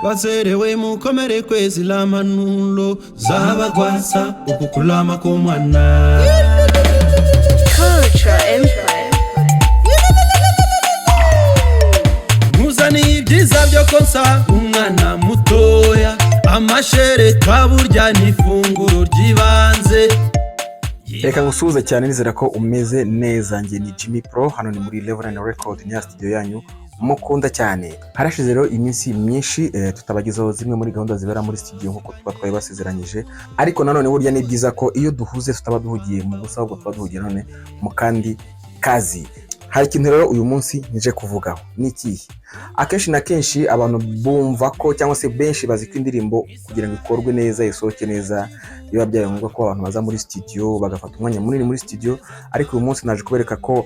Bazerewe mukomere kwezi lampanuro zabagwasa ukukulama k'umwana. Culture Empire. Nkuzaniye ibyiza byo konsa umwana mutoya, amashereka burya ni ifunguro ry'ibanze. Reka ngusuhuze cyane, nizera ko umeze neza. Njye ni Jimmy Pro, hano ni muri Level 9 Record, ni ya studio yanyu mukunda cyane. Harashize rero iminsi myinshi tutabagezaho zimwe muri gahunda zibera muri studio nk'uko tuba twabibasezeranyije, ariko nanone burya ni byiza ko iyo duhuze tutaba duhugiye mu busa, ahubwo tuba duhugiye none mu kandi kazi. Hari ikintu rero uyu munsi nje kuvugaho, ni ikihe? Akenshi na kenshi abantu bumva ko, cyangwa se benshi bazi ko indirimbo kugira ngo ikorwe neza, isohoke neza, biba byabaye ngombwa ko abantu baza muri studio bagafata umwanya munini muri studio. Ariko uyu munsi naje kubereka ko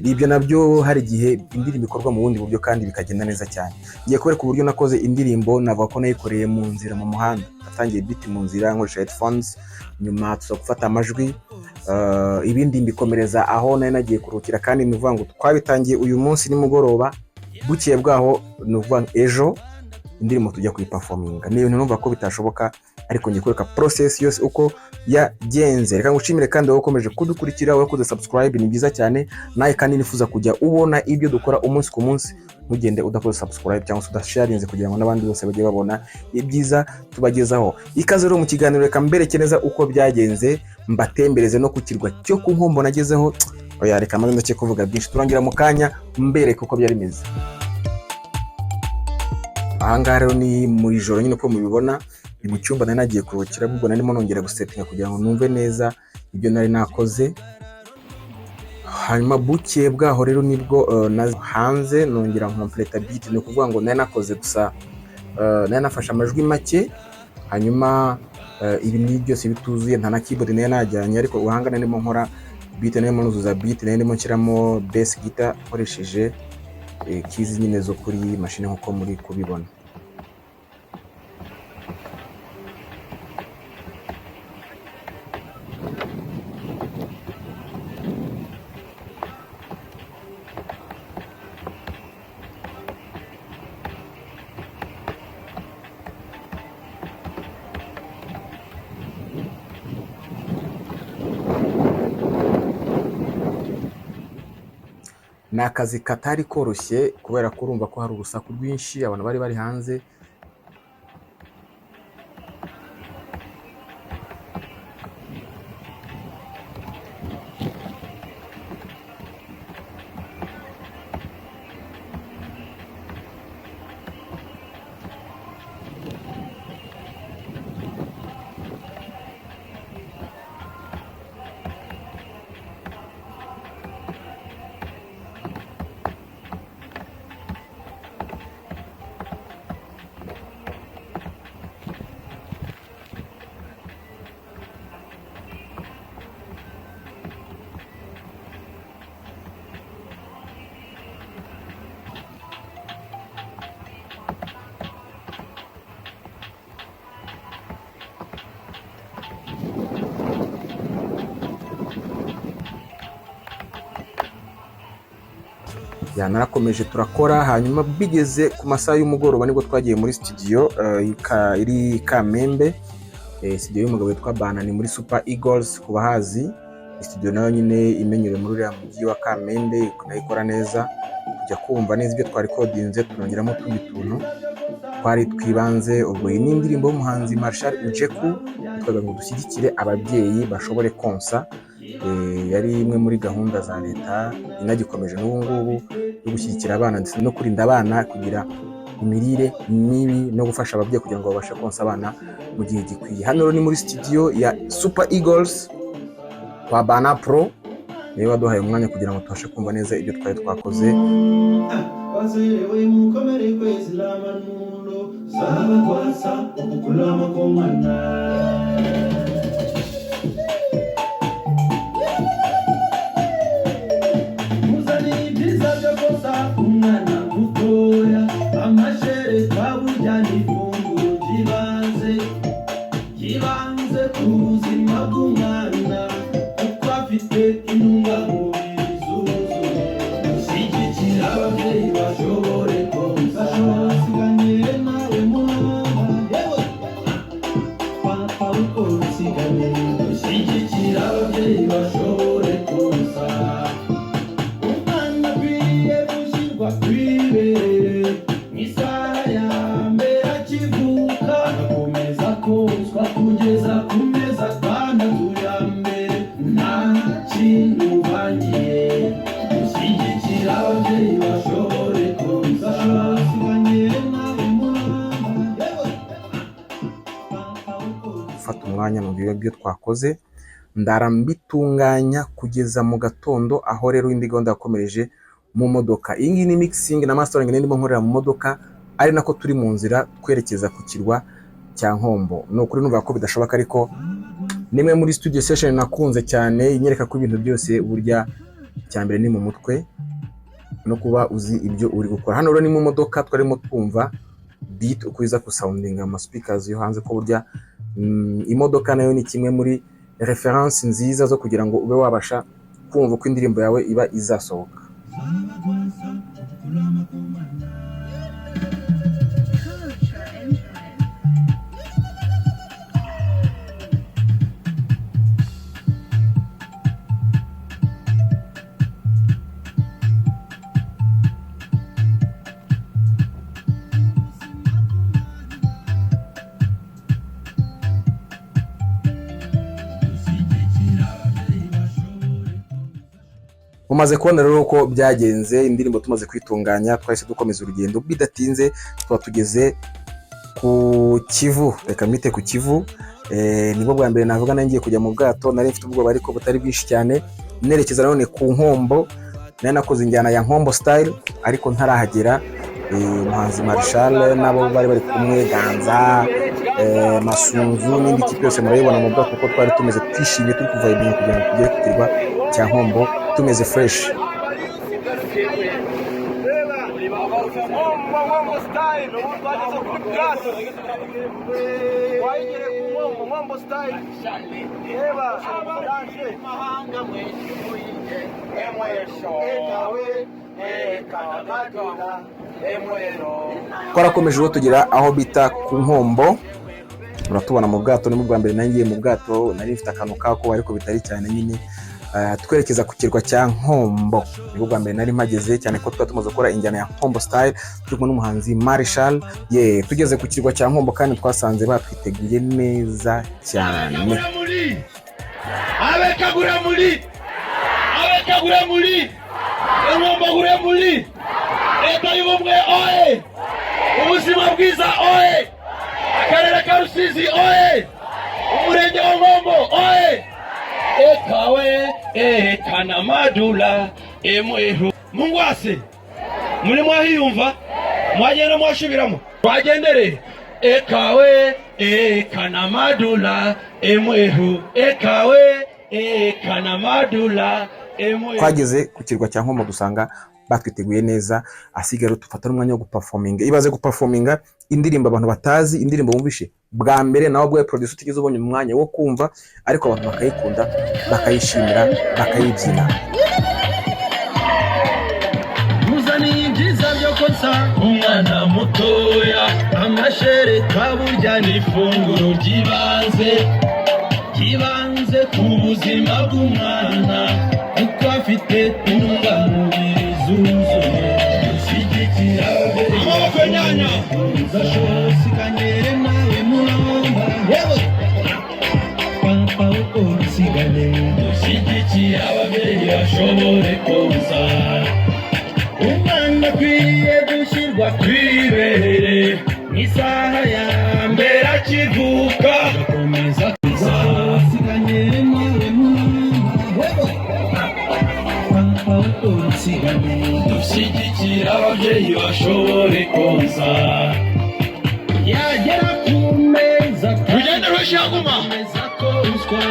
ibyo nabyo hari igihe indirimbo ikorwa mu bundi buryo kandi bikagenda neza cyane. Ngiye kubereka uburyo nakoze indirimbo, navuga ko nayikoreye mu nzira, mu muhanda. Natangiye beat mu nzira nkoresha headphones, nyuma tuza gufata amajwi, ibindi mbikomereza aho nari nagiye kuruhukira. Kandi ni ukuvuga ngo twabitangiye uyu munsi nimugoroba, bukeye bwaho, ni ukuvuga ngo ejo, indirimbo tujya kuyiperforminga. Ni ibintu numva ko bitashoboka, ariko ngiye kwereka process yose uko yagenze. Reka ngushimire kandi wowe ukomeje kudukurikira, wowe wakoze subscribe, ni byiza cyane. Nawe kandi nifuza kujya ubona ibyo dukora umunsi ku munsi, ntugende udakoze subscribe cyangwa se udasharinze, kugira ngo n'abandi bose bajye babona ibyiza tubagezaho. Ikaze rero mu kiganiro. Reka mbereke neza uko byagenze, mbatembereze no ku kirwa cyo ku Nkombo nagezeho. Oya, reka maze ndeke kuvuga byinshi, turangira mu kanya mbereke uko byari bimeze. Ahangaha rero ni mu ijoro nyine, uko mubibona ni mu cyumba nari nagiye kuruhukira, ubwo narimo nongera gusetinga kugira ngo numve neza ibyo nari nakoze. Hanyuma bukeye bwaho rero nibwo hanze nongera nkompleta beat. Ni ukuvuga ngo nari nakoze gusa, nari nafashe amajwi make, hanyuma ibi ni byose bituzuye, nta na keyboard nari najyanye. Ariko ubuhanga narimo nkora beat, narimo nuzuza beat, nari ndimo nshyiramo bass guitar nkoresheje keys nyine zo kuri mashini nk'uko muri kubibona. Ni akazi katari koroshye kubera ko urumva ko hari urusaku rwinshi, abantu bari bari hanze. Ya, narakomeje turakora, hanyuma bigeze ku masaha y'umugoroba nibwo twagiye muri studio iri Kamembe, studio y'umugabo witwa Banani muri Super Eagles ku bahazi. Studio nayo nyine imenyerewe muri uriya mujyi wa Kamembe, nayo ikora neza. Tujya kumva neza ibyo twarikodinze, tunongeramo utundi tuntu twari twibanze. Ubwo iyi ni indirimbo y'umuhanzi Marshal Ujeku yitwaga ngo "Dushyigikire ababyeyi bashobore konsa". Yari imwe muri gahunda za leta inagikomeje n'ubu ngubu yo gushyigikira abana ndetse no kurinda abana kugira imirire mibi no gufasha ababyeyi kugira ngo babashe konsa abana mu gihe gikwiye. Hano rero ni muri studio ya Super Eagles kwa Bana Pro, niwe waduhaye umwanya kugira ngo tubashe kumva neza ibyo twari twakoze. Bazerewe mukomere kwezi lampanuro zabagwasa ukukulama k'umwana. Muzaniye ibyiza byo konsa umwana mutoya, amashereka burya ni ifunguro ry'ibanze, yibanze ku buzima bw'umwana kuko afite intungamubiri zuzuye. Dushyigikira ababyeyi bashobore konsa. Nawe. Ababyeyi bashobore konsa. Nawe muramba. Gufata umwanya mu byo twakoze, ndara mbitunganya kugeza mu gatondo. Aho rero indi gahunda yakomereje mu modoka. Iyi ngiyi ni mixing na mastering ndimo nkorera mu modoka, ari nako turi mu nzira twerekeza ku kirwa cya Nkombo. Ni ukuri numva ko bidashoboka, ariko nimwe muri studio session nakunze cyane, inyereka ko ibintu byose burya icya mbere ni mu mutwe no kuba uzi ibyo uri gukora. Hano rero ni mu modoka, twarimo twumva beat uko iza gusoundinga ama speakers yo hanze, ko burya imodoka nayo ni kimwe muri reference nziza zo kugira ngo ube wabasha kumva uko indirimbo yawe iba izasohoka. Culture Empire. Mumaze kubona rero uko byagenze. Indirimbo tumaze kwitunganya, twahise dukomeza urugendo. Bidatinze tuba tugeze ku Kivu, reka mbite ku Kivu. Nibwo bwa mbere navuga nari ngiye kujya mu bwato. Nari mfite ubwoba ariko butari bwinshi cyane. Nerekeza nanone ku Nkombo, nari nakoze injyana ya Nkombo style, ariko ntarahagera umuhanzi Marshal n'abo bari bari kumwe, Ganza, Masunzu n'indi kipe yose murayibona mu bwato uko twari tumeze, twishimye, turi kuva ibintu kugira ngo tugere ku kirwa cya Nkombo tumeze fresh. Nkombo, Nkombo style, ubu twageze kuri plus. Wayigere ku Nkombo, Nkombo style. Reba, dance. Ekawe, ekanamadula, emwero. Twarakomeje rero tugera aho bita ku Nkombo, muratubona mu bwato. Ni bwa mbere nari mu bwato, nari mfite akantu kako ariko bitari cyane nyine. Twerekeza ku kirwa cya Nkombo, nibwo bwa mbere nari mpageze, cyane ko twari tumaze gukora injyana ya Nkombo style turi kumwe n'umuhanzi Marshal. Ye, tugeze ku kirwa cya Nkombo kandi twasanze batwiteguye neza cyane. Muri abekagura, muri abekagura, muri Inkombagure, muri Leta y'Ubumwe oye! Ubuzima bwiza oye! Akarere ka Rusizi oye! Umurenge wa Nkombo oye! Ekawe ekanamadula emweru mungwase muri mwahiyumva mwagenda mwashubiramo twagendere ekawe ekanamadula emweru ekawe ekanamadula emweru. Twageze ku kirwa cya Nkombo dusanga batwiteguye neza. Asigaye rero dufata n'umwanya wo guperforminga. Ibaze guperforminga indirimbo abantu batazi, indirimbo bumvishe bwa mbere, nawe ubwawe producer utigeze ubonye umwanya wo kumva, ariko abantu bakayikunda, bakayishimira, bakayibyina. Muzaniye ibyiza byo konsa umwana mutoya. Amashereka burya ni ifunguro ry'ibanze, ry'ibanze ku buzima bw'umwana, kuko afite intungamubiri zuzuye. Dushyigikira. Amaboko nyanya. Usiganyere nawe muramba, yewe papa usigane. Dushyigikiye ababyeyi bashobore konsa. Umwana akwiye gushyirwa ku ibere mu isaha ya Mbere akivuka. Agakomeza usiganye nawe muramba, yewe papa usigane. Dushyigikira ababyeyi bashobore konsa. Yagera ku meza Rugendo rw'ishaguma. Akomeza konswa.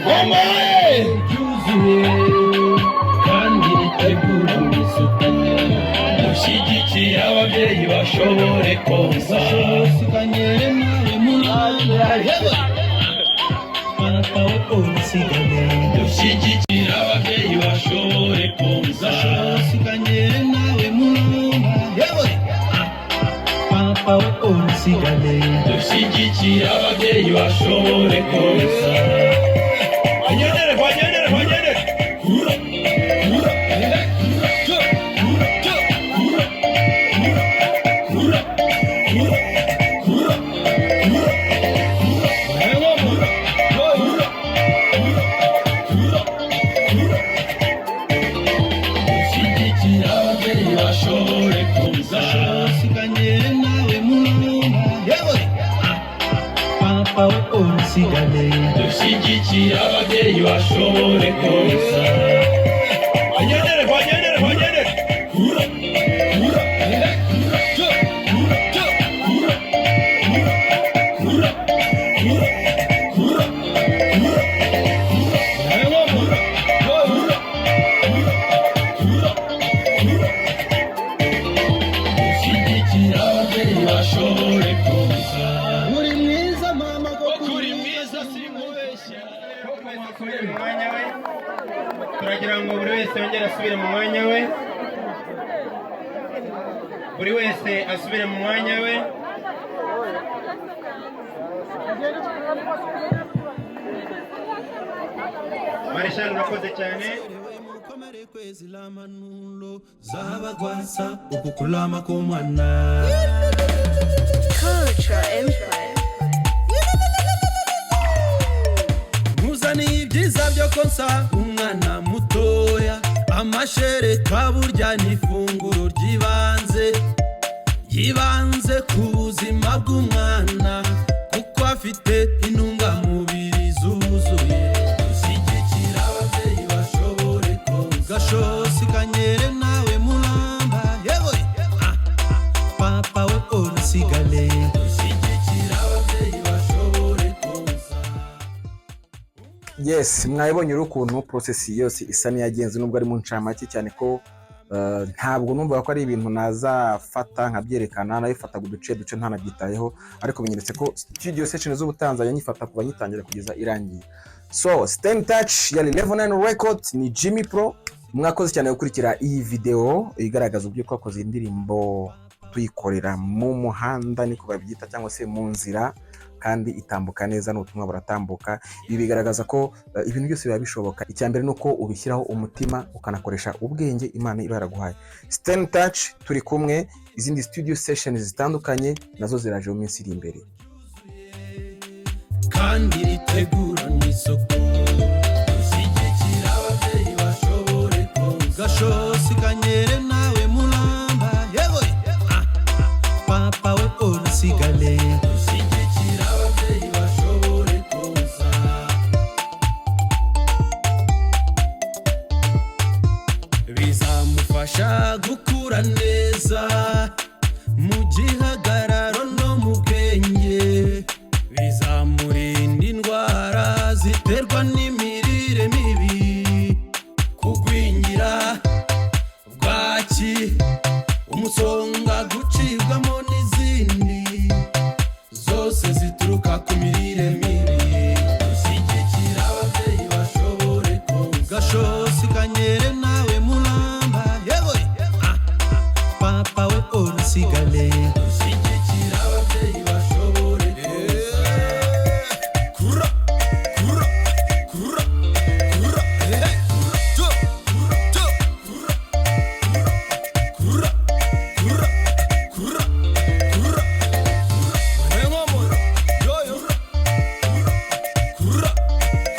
Nkombo oye! Byuzuye kandi ritegura isuku. Dushyigikiye ababyeyi bashobore konsa. Usiganye nawe muramba, yewe papa usigane. Dushyigikira ababyeyi bashobore konsa. Usiganye nawe muramba, yewe papa usigane. Dushyigikira ababyeyi bashobore konsa. Bagendere, bagendere, bagendere. Kura, kura, kura, kura, kura, kura, kura, kura, kura, kura, kura, kura. Ababyeyi bashobore konsa. Bagendere, bagendere, bagendere. Kura, kura, kura, kura, kura, kura, kura, kura, kura, kura, kura, kura, kura. Gushyigikira ababyeyi bashobore konsa. Uri mwiza mama, koko. Uri mwiza, sinkubeshya. Asubire mu mwanya we. Turagira ngo buri wese yongere asubire mu mwanya we, buri wese asubire mu mwanya we. Marishal, urakoze cyane. Mukomere kwezilamanulo zabagwasa ukukulama k'omwana. Culture Empire. Nkuzaniye ibyiza byo konsa umwana mutoya. Amashereka burya ni ifunguro ry'ibanze, yibanze ku buzima bw'umwana, kuko afite intungamubiri zuzuye. Dushyigikira ababyeyi bashobore konsa. Gashosi kanyere nawe mulamba, yewe, ah, papa we orasigale. Dushyigikira ababyeyi bashobore konsa. Yes, mwabibonye rero ukuntu process yose isa n'iyagenze, nubwo ari mu ncamake cyane, ko ntabwo numvaga ko ari ibintu nazafata nkabyerekana. Nabifataga uduce duce ntanabyitayeho, ariko binyeretse ko studio session z'ubutanzania nyifata kuva nyitangira kugeza irangiye. So stay in touch. Yari Level 9 Record, ni Jimmy Pro. Mwakoze cyane gukurikira iyi video igaragaza uburyo twakoze indirimbo tuyikorera mu muhanda, niko babyita, cyangwa se mu nzira, kandi itambuka neza n'ubutumwa buratambuka. Ibi bigaragaza ko ibintu byose biba bishoboka. Icya mbere ni uko ubishyiraho umutima, ukanakoresha ubwenge Imana iba yaraguhaye. Stay in touch, turi kumwe. Izindi studio sessions zitandukanye nazo ziraje mu minsi iri imbere. Kandi ritegura n'isoko. Dushyigikira ababyeyi bashobore konsa. Gashosi kanyere nawe mulamba, yewe, ah, papa we orasigale. Dushyigikira ababyeyi bashobore konsa. Bizamufasha gukura neza mu gihagararo no mu bwenge, bizamurinda indwara ziterwa n'imirire mibi, kugwingira, bwaki, umusonga, gucibwamo n'izindi zose zituruka ku mirire mibi. Dushyigikira ababyeyi bashobore konsa. Gashosi kanyere nawe mulamba, yewe, ah, papa we orasigale. Dushyigikira ababyeyi bashobore konsa. Kura, kura, kura, kura, hey, tu, tu, kura, kura, kura, kura, kura, kura, yoyo, kura,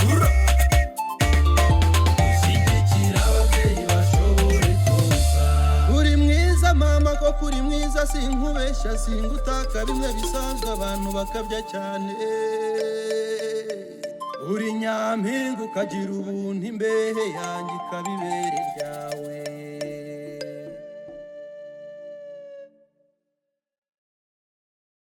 kura. Dushyigikira ababyeyi bashobore konsa. Uri mwiza mama, koko uri mwiza, sinkubeshya, singutaka bimwe bisanzwe abantu bakabya cyane. Uri nyampinga, ukagira ubuntu, imbehe yanjye ikaba ibere ryawe.